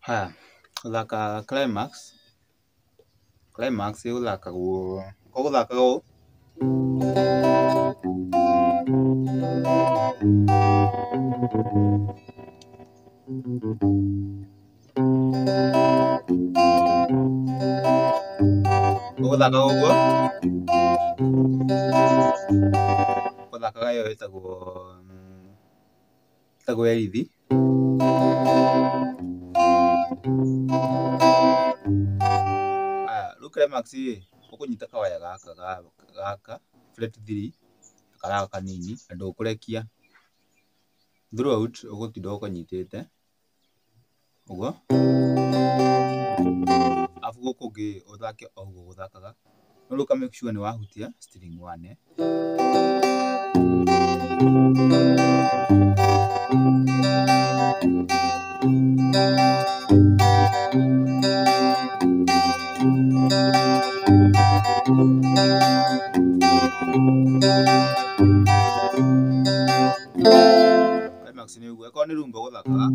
Haya, gũthaka climax. Climax ĩgũthakagwo, ũgũthakaga ũũ. Ũgũthakaga ũguo, ũthakaga ĩyo ĩtagwo erithi. Haya, rĩu climax ĩ, ũkũnyita kawaya gaka gaka fret 3 na gaka kanini na ndũkũrekia. Throughout ũgũtinda ũkanyitĩte ũguo, arabu gũkũ ũngĩ ũthake o ũguo ũgũthakaga, no rĩu ũka make sure nĩ wahutia string 1. Climax nĩ ũguo, akorwo nĩ rumba ũgũthakaga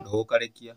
ndũgũkarekia.